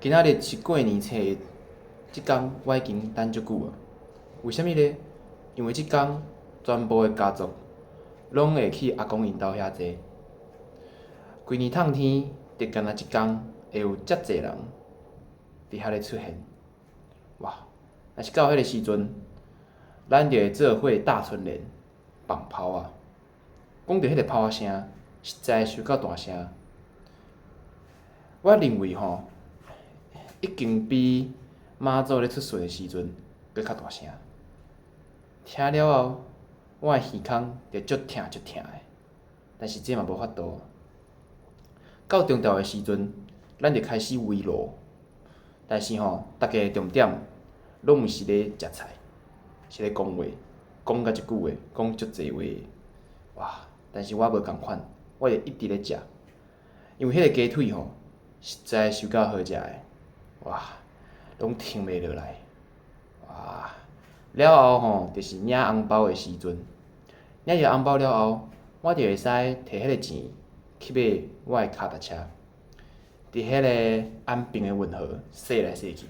今仔日是過年初一，這工我已經等足久啊。為啥物咧？因為這工全部的家族攏會去阿公𪜶兜遐坐。規年冬天，就干焦這工會有遮濟人佇遐咧出現。哇！若是到彼个時陣，咱就會做伙打春聯、放炮仔。講著彼个炮仔聲，實在是夠大聲。我認為吼，已經比媽祖咧出巡的時陣閣較大聲。聽了後，我的耳孔就足疼足疼的。但是這嘛無法度。到中晝的時陣，咱就開始圍爐。但是吼，逐家的重點攏毋是咧食菜，是咧講話，講甲足久的，講足濟話的。哇！但是我無仝款，我就一直咧食，因為彼个雞腿吼，實在是有夠好食的。哇！攏停袂落來。哇！了後吼，就是領紅包的時陣。領著紅包了後，我就會使提彼个錢去買我的跤踏車。佇彼个安平的運河踅來踅去，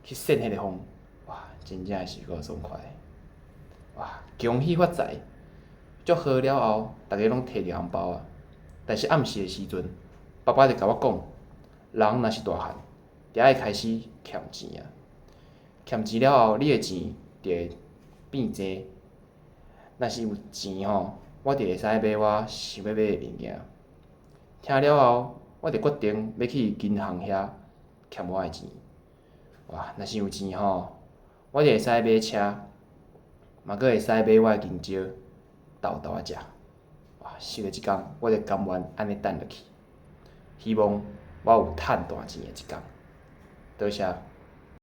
去扇彼个風，哇！真正是夠爽快的。哇！恭喜發財！祝賀了後，逐家攏提著紅包啊。但是暗時的時陣，爸爸就共我講，人若是大漢，就愛開始欠錢啊。欠錢了後，你的錢就會變濟。若是有錢吼，我就會使買我想欲買的物件。聽了後，我就決定欲去銀行遐欠我的錢。哇！若是有錢吼，我就會使買車，嘛閣會使買我的銀蕉，沓沓仔食。哇！想著這工，我就甘願按呢等落去。希望我有趁大錢的一工。多謝。